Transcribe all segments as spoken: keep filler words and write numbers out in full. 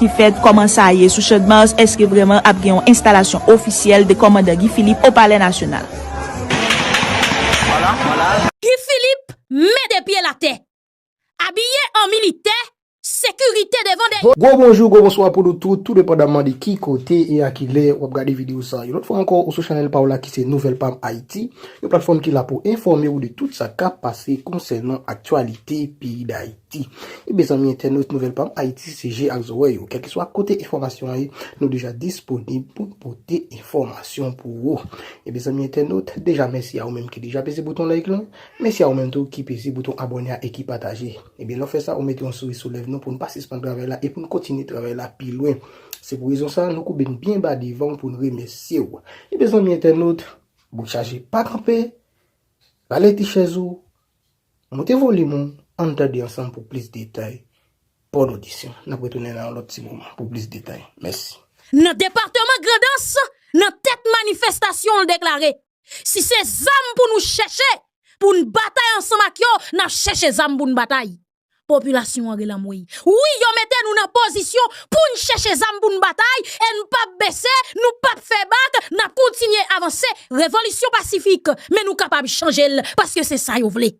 Ki fèt, kòman sa ye sou Channmas? Èske vrèman ap gen yon enstalasyon ofisyèl de kòmandan Guy Philippe o Palè Nasyonal? Guy Philippe mete pye l atè. Abiye an militè, sekirite devan dèyè. Gwo bonjou, gwo bonswa pou nou tout, tou depandaman de ki kote e a ki lè w ap gade videyo sa. Yon lòt fwa ankò, ou sou chanèl pa w la ki se Nouvèl Pam Ayiti, yon platfòm ki la pou enfòme w de tout sa k ap pase konsènan aktyalite peyi Dayiti. Ebyen zanmi entènot, Nouvèl Pam Ayiti se je ak zòrèy ou. Kèlkeswa kote enfòmasyon an ye, nou deja disponib pou n pote enfòmasyon pou ou. Ebyen zanmi entènot, deja mèsi a ou menm ki deja peze bouton like lan, mèsi a ou menm tou ki peze bouton abòne a e ki pataje. Ebyen lè w fè sa, ou mete yon souri sou lèv nou pou n pa sispann travay la e pou n kontinye travay la pi lwen. Se pou rezon sa, nou koube n byen ba devan w pou n remèsye w. Ebyen zanmi entènot, bout chaje pa kanpe, rale ti chèz ou, moute volim ou, ann tande ansanm pou plis detay. Bòn odisyon. N ap retounen nan yon lòt ti moman pou plis detay. Mèsi. Nan depatman Grandans, nan tèt manifestasyon l deklare, si se zam pou nou chèche pou n batay ansanm ak yo, n ap chèche zam pou n batay. Popilasyon an rele anmwey. Wi, yo mete nou nan pozisyon pou n chèche zam pou n batay e n p ap bese, nou p ap fè bak, n ap kontinye avanse. Revolisyon pasifik, men nou kapab chanje l paske se sa yo vle.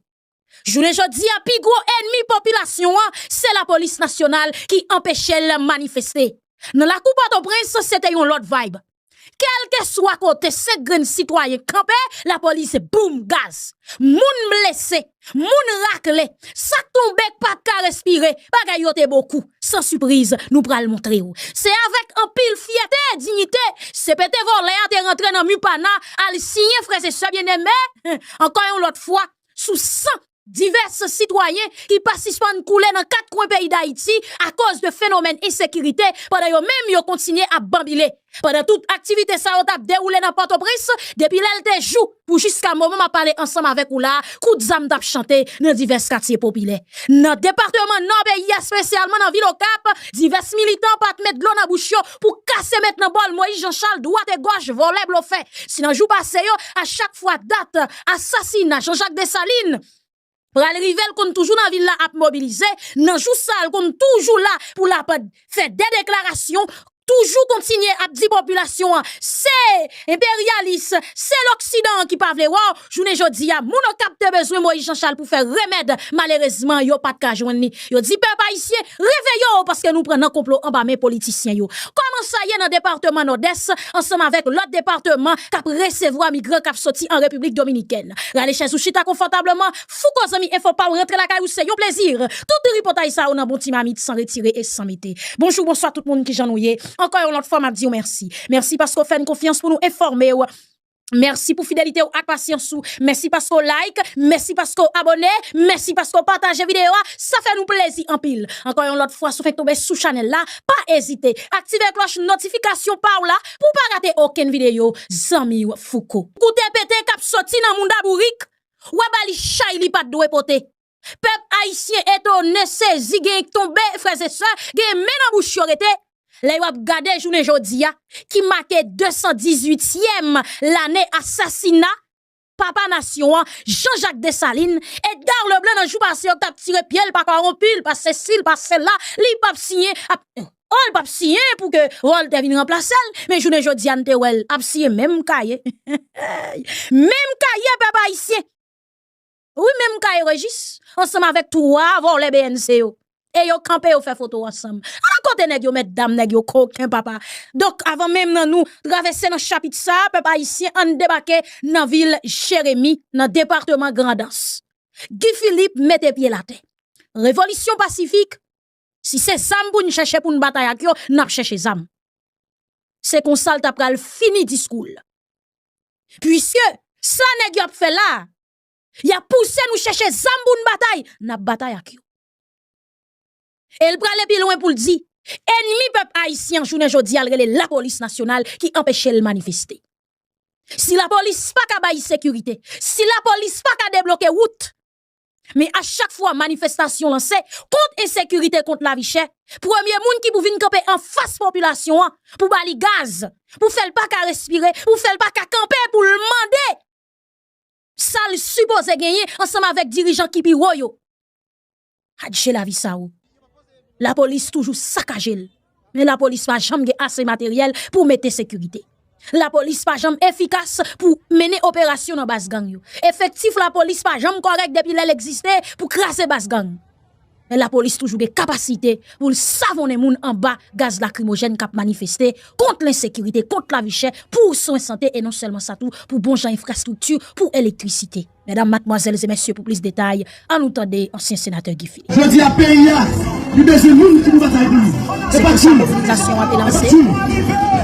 Jounen jodi a, pi gwo ènmi popilasyon an, se lapolis nasyonal ki anpeche l manifeste. Nan lakou Pòtoprens, se te yon lòt vibe. Kèlkeswa kote senk grenn sitwayen kanpe, lapolis boum gaz. Moun blese, moun rakle, sa k tonbe k pa t ka respire, bagay yo te bokou. San sipriz, nou pral montre w. Se avèk anpil fyète e diyite, C P T vòlè a te rantre nan Mupana, al siyen frè e sè byeneme, ankò yon lòt fwa, sou san divès sitwayen ki pa sispann koule nan kat kwen peyi Dayiti akoz de fenomèn ensekirite, pandan yo menm yo kontinye ap banbile. Pandan tout aktivite sa yo t ap dewoule nan Pòtoprens, depi lè l te jou pou jiska moman m ap pale ansanm avèk ou la, kout zam t ap chante nan divès katye popilè. Nan depatman Nò peyi a, espesyalman nan vil Okap, divès militan pa t met dlo nan bouch yo pou kase met nan bòl Moyiz Janchal dwat e gòch, vòlè, blofè. Si nan jou pase yo, a chak fwa dat asasina Jean Jacques Dessalines pral rive, l konn toujou nan vil la ap mobilize, nan jou sa a l konn toujou la pou l ap fè de deklarasyon, toujou kontinye ap di popilasyon an se enperyalis, se loksidan an ki pa vle wè w. Jounen jodi a, moun Okap te bezwen Moyiz Janchal pou fè remèd, malerezman yo pa t ka jwenn li. Yo di pèp ayisyen, reveye w paske nou pran nan konplo anba men politisyen yo. Kòman sa ye nan depatman Nòdès ansanm avèk lòt depatman k ap resevwa migran k ap soti an Repiblik Dominikèn? Rale chèz ou, chita konfòtableman. Fouco, zanmi enfo pa w, rantre lakay ou, se yon plezi. Tout tripotay sa yo nan bon ti mamit, san retire e san mete. Bonjou, bonswa tout moun, kijan nou ye? Ankò yon lòt fwa m ap di w mèsi. Mèsi paske w fè n konfyans pou nou enfòme w. Mèsi pou fidelite w ak pasyans ou. Mèsi paske w like, mèsi paske w abòne, mèsi paske w pataje videyo a. Sa fè nou plezi anpil. Ankò yon lòt fwa, si w fenk tonbe sou chanèl la, pa ezite aktive klòch notifikasyon pa w la pou w pa rate okenn videyo. Zanmi w Fouco. Koute pete k ap soti nan mouda bourik, w a ba li chay li pa t dwe pote. Pèp ayisyen etone, sezi, gen k tonbe, frè e sè, gen men nan bouch yo rete. Lè y ap gade jounen jodi a, ki make de san dizuityèm lane asasina papa nasyon an, Jean Jacques Dessalines, Edgar Leblanc nan jou pase yo k t ap tire pye, l pa kòwonpi, l pa sesi, l pa sela, li p ap siyen, ap, oh, l p ap siyen pou ke Voltaire vin ranplase l, men jounen jodi a n te wè l ap siyen menm kaye. Menm kaye, pèp ayisyen. Wi, menm kaye rejis, ansanm avèk twa vòlè B N C yo. E yo kanpe, yo fè foto ansanm. Ala kote nèg yo, mètdam, nèg yo koken, papa. Donk, avan menm nan nou travèse nan chapit sa a, pèp ayisyen, ann debake nan vil Jeremi, nan depatman Grandans. Guy Philippe mete pye l atè. Revolisyon pasifik, si se zam pou n chèche pou n batay ak yo, n ap chèche zam. Se konsa l ta pral fini diskou l. Piske sa nèg yo ap fè la a, y ap pouse nou chèche zam pou n batay, n ap batay ak yo. E l prale pi lwen pou l di, ènmi pèp ayisyen an jounen jodi a, l rele lapolis nasyonal ki anpeche l manifeste. Si lapolis pa ka bay sekirite, si lapolis pa ka debloke wout, men a chak fwa manifestasyon lanse kont ensekirite, kont lavi chè, premye moun ki pou vin kanpe anfas popilasyon an pou ba li gaz, pou fè l pa ka respire, pou fè l pa ka kanpe, pou l mande sa l sipoze genyen ansanm avèk dirijan ki pi wo yo. Adje lavi sa o. Lapolis toujou sakaje l. Men lapolis pa janm gen ase materyèl pou mete sekirite. Lapolis pa janm efikas pou mennen operasyon nan baz gang yo. Efektif lapolis pa janm kòrèk depi lè l egziste pou kraze baz gang. Men lapolis toujou gen kapasite pou l savonnen moun anba gaz lakrimojèn k ap manifeste kont lensekirite, kont lavi chè, pou swen sante, e non sèlman sa tou, pou bon jan enfrastrikti, pou elektrisite. Medam, madmwazèl e mesye, pou plis detay, ann nou tande ansyen senatè Guy Philippe. Jodi a, peyi a, li bezwen moun ki pou batay pou li. Se pa tchoul. Mobilizasyon an te lanse. Se pa tchoul.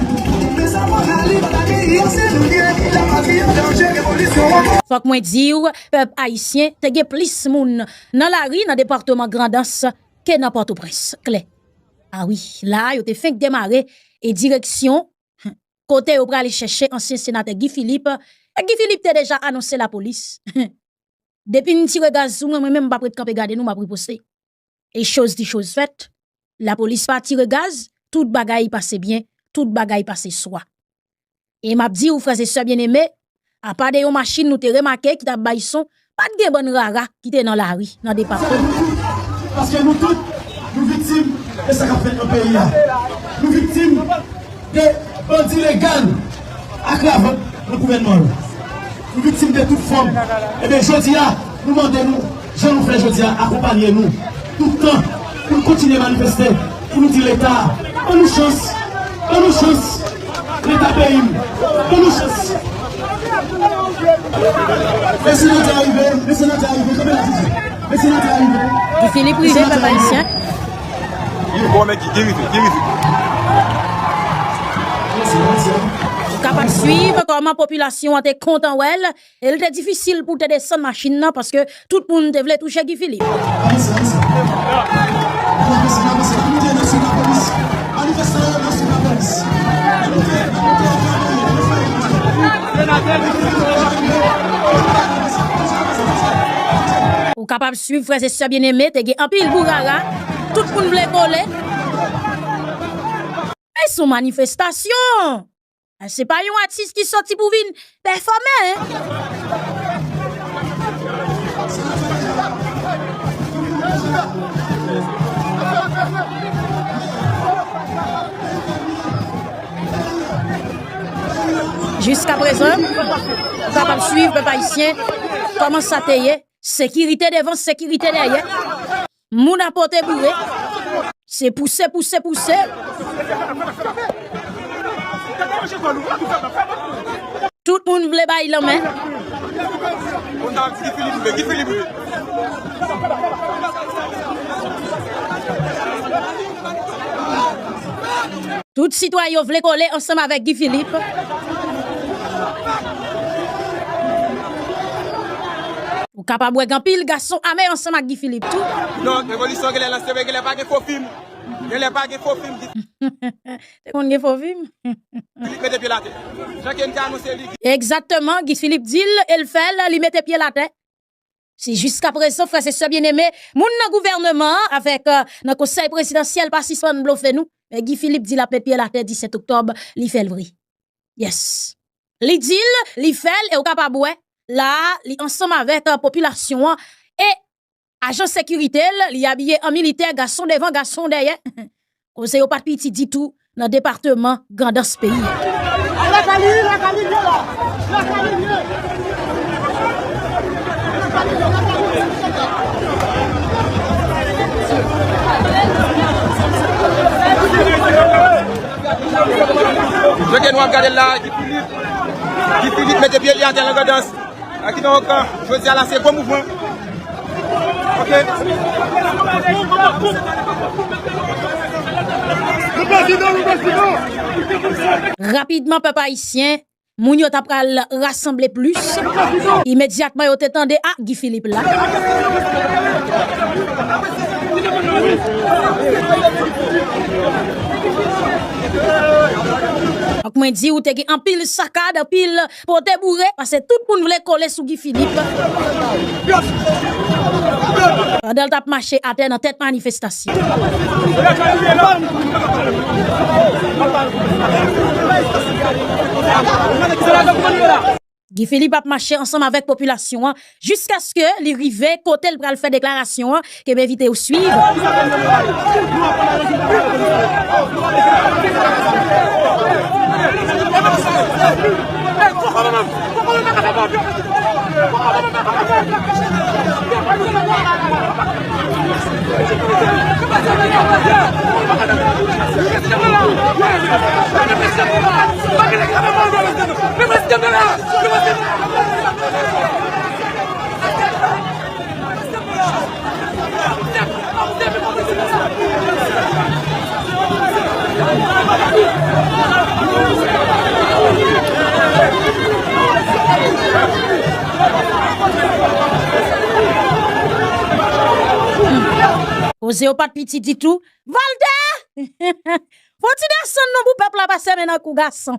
Fòk mwen di w, pèp ayisyen te gen plis moun nan lari nan depatman Grandans ke nan Pòtoprens. Klè. A wi, la a, yo te fenk demare e direksyon kote yo prale chèche ansyen senatè Guy Philippe. E Guy Philippe te deja anonse lapolis. Depi n tire gaz sou mwen, mwen menm m p ap ret kanpe gade nou, m ap riposte. E choz di choz fèt, lapolis pa tire gaz, tout bagay pase byen, tout bagay pase swa. E m ap di w, frè e sè byeneme, apa de yon machin nou te remake ki t ap bay son, pa t gen bann rara ki te nan lari nan depatman. Paske nou tout, nou viktim de sa k ap fèt nan peyi a. Nou viktim de bandi legal ak ravòt nan gouvènman yo. Nou viktim de tout fòm. Ebyen, jodi a, nou mande nou, jan nou fè jodi a, akonpanye nou tout tan pou nou kontinye manifeste, pou nou di Leta, ban nou chans, ban nou chans, Leta peyi m, ban nou chans. Mesye Nadya rive, mesye Nadya rive, kanpe la toujou. Mesye Nadya rive. Guy Philippe rive, pèp ayisyen. Bon, men Guy, Guy rive, Guy rive. Ou kapab swiv kòman popilasyon an te kontan wè l, e l te difisil pou te desann machin nan paske tout moun te vle touche Guy Philippe. Ou kapab swiv, frè e sè byeneme, te gen anpil bourara, tout moun vle kole. Men se yon manifestasyon. Se pa yon atis ki soti pou vin pèfòme, en. Jiskaprezan, nou kapab swiv, pèp ayisyen, kòman sa te ye. Sekirite devan, sekirite dèyè. Moun ap pote boure. Se pouse, pouse, pouse. Tout moun vle bay lanmen. Tout sitwayen yo vle kole ansanm avèk Guy Philippe. Ou kapab wè gen anpil gason ame ansanm ak Guy Philippe tou. Non, revolisyon genlè lanse, men genlè pa gen fo fim. Genlè pa gen fo fim. Te konn gen fo fim? Philippe mete pye l atè. Jan ke m te anonse li. Egzakteman, Guy Philippe di l, e l fè l, li mete pye l atè. Se jiskaprezan, frè e sè byeneme, moun nan gouvènman an avèk, euh, nan konsèy prezidansyèl pa sispann blofe nou. Men Guy Philippe di l ap met pye l atè disèt oktòb, li fè l vre. Yes. Li di l, li fè l, e w kapab wè, la a, li ansanm avèk, euh, popilasyon an, e ajan sekirite l, li abiye an militè, gason devan, gason dèyè. Koze yo pa t piti ditou nan depatman Grandans peyi a. Jan ke nou ap gade l la, Guy Philippe, Guy Philippe mete pye li atè nan Grandans. Kidonk, jodi a la, se gwo mouvman. Ok. Rapidman, pèp ayisyen, moun yo ta pral rasanble plis. Imedyatman, yo te tande, a, Guy Philippe la. Fòk mwen di w, te gen anpil sakad, anpil pote boure, paske tout moun vle kole sou Guy Philippe. Pandan l t ap mache atè nan tèt manifestasyon. Guy Philippe ap mache ansanm avèk popilasyon an jiskaske li rive kote l pral fè deklarasyon an, ke m envite w swiv. Koze yo pa t piti ditou. Valda! Fò ti desann non pou pèp la pase men nan kou gason.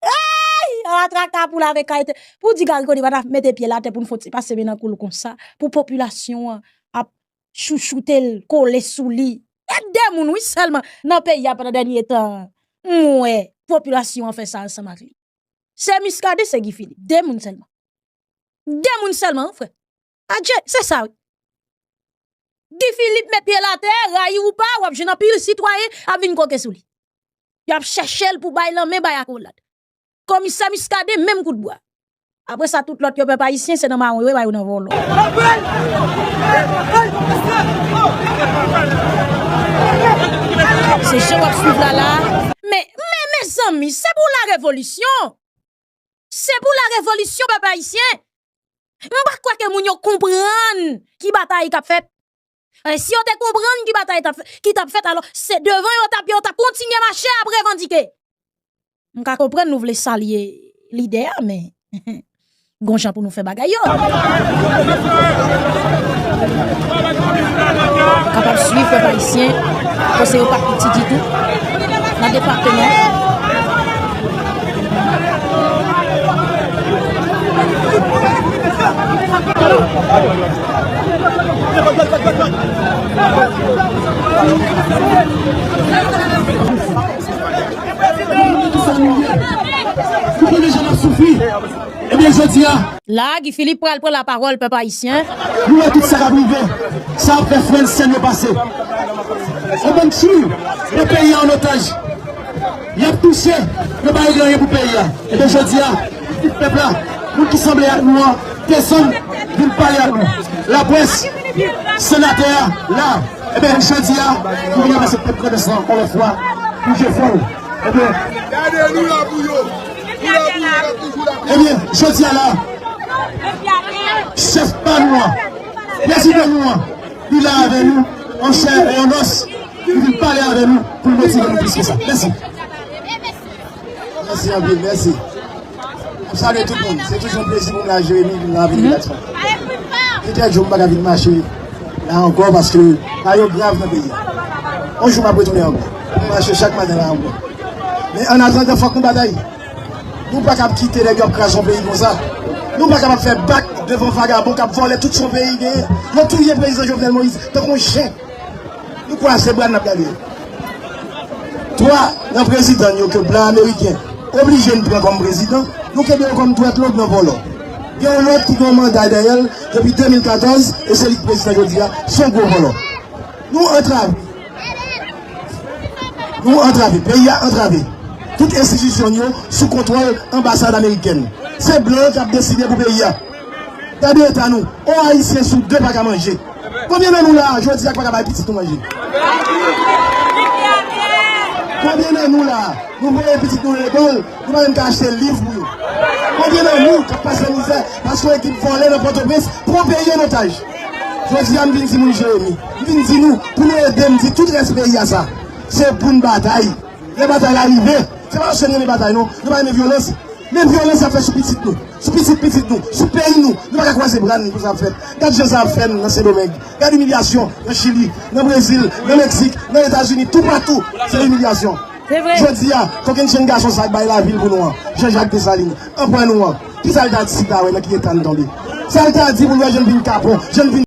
Ey! Ala traka pou lave kay te. Pou di Garry Conille pa ta mete pye l atè pou n fò ti pase men nan kou l konsa. Pou popilasyon an ap chouchoute l, kole sou li. E de moun wi sèlman nan peyi a pandan dènye tan an. M wè popilasyon an fè sa ansanm ak li. Se Muscadin, se Guy Philippe. De moun sèlman. De moun sèlman, wi, frè. Adje, se sa, wi. Guy Philippe met pye l atè, rayi ou pa, w ap jwenn anpil sitwayen ap vin koke sou li. Y ap chèche l pou bay lanmen, bay akolad. Komisè Muscadin, menm kout bwa. Apre sa, tout lòt yo, pèp ayisyen, se nan mawon yo ye, ba yo nan vòlò. Se jan w ap swiv la la. Men, men, mezanmi, se pou la revolisyon. Se pou la revolisyon, pèp ayisyen. M pa kwè ke moun yo konprann ki batay k ap fèt. E si yo te konprann ki batay t ap fè-, ki t ap fèt, alò, se devan yo t ap, yo t ap kontinye mache ap revandike. M ka konprann nou vle salye lidè a, men gon jan pou nou fè bagay yo. Kapab swiv pèp ayisyen, koze yo pa piti ditou nan depatman. Ebyen, jodi a, la, Guy Philippe pral pran lapawòl, pèp ayisyen. Nou wè tout sa k ap rive. Sa ap fè frè n sè n yo pase. Yon bann tchoul pran peyi a an otaj. Y ap touche, yo pa regle anyen pou peyi a. Ebyen, jodi a, tout pèp la, moun ki sanble ak nou an, desann, vin pale ak nou. Laprès, senatè a, la. Ebyen, jodi a, nou vin ranmase pèp Grandans lan ankò lòt fwa pou jefò l. Ebyen, gade nou la pou yo. Nou la pou yo, n ap toujou la pou yo. Ebyen, jodi a la, chèf pa nou an, prezidan nou an, li la avè nou, an chè e an os, li vin pale avè nou pou l motive nou plis ke sa. Mèsi. Mèsi anpil, mèsi. M salye tout moun. Se toujou yon plezi pou m la, Jeremi, vin la, vin relax. Petèt jou m pa ka vin mache la ankò paske bagay yo grav nan peyi a. Yon jou m ap retounen ankò. M mache chak maten la ankò. Men annatandan, fòk nou batay. Nou pa kab kite nèg yo ap kraze yon peyi konsa. Nou pa kapab fè bak devan vagabon k ap vòlè tout sa yon peyi genyen. Yo touye prezidan Jovenel Moïse tankou yon chen. Nou kwaze bra n ap gade. Twa nan prezidan n yo ke blan ameriken oblije n pran kòm prezidan, nou kenbe yo kòm dwèt lòd nan vòlò. Gen yon lòt ki gen yon manda dèyè l depi de mil katòz, e se li k prezidan jodi a, se yon gwo vòlò. Nou antrave. Nou antrave. Peyi a antrave. Tout enstitisyon n yo sou kontwòl anbasad amerikèn. Se blan yo k ap deside pou peyi a. Gade eta nou. On Ayisyen sou de pa ka manje. Konbyen nan nou la a, jodi a, k pa ka bay pitit nou manje? Konbyen nan nou la a, nou voye pitit nou lekòl, nou pa menm ka achte liv pou yo? Konbyen nan nou k ap pase mizè paske yon ekip vòlè nan Pòtoprens pran peyi an otaj? Jodi a, m vin di moun Jeremi, m vin di nou, pou nou ede m di tout rès peyi a sa, se pou n batay. Lè batay la rive, se pa paske n renmen batay non, nou pa renmen vyolans. Men vyolans y ap fè sou pitit nou, sou pitit pitit nou, sou peyi nou, nou pa ka kwaze bra n pou sa ap fèt. Gad jan sa ap fè n nan Sendomeng. Gad imilyasyon nan Chili, nan Brezil, nan Meksik, nan Etazini, toupatou, se imilyasyon. Se vre. Jodi a, kokenn jenn gason sa k bay lavi l pou nou an, Jean Jacques Dessalines, anpè nou an, kisa l ta di si l ta wè nan ki eta n tonbe? Sa l ta di pou l wè jan n vin kapon, jan n vin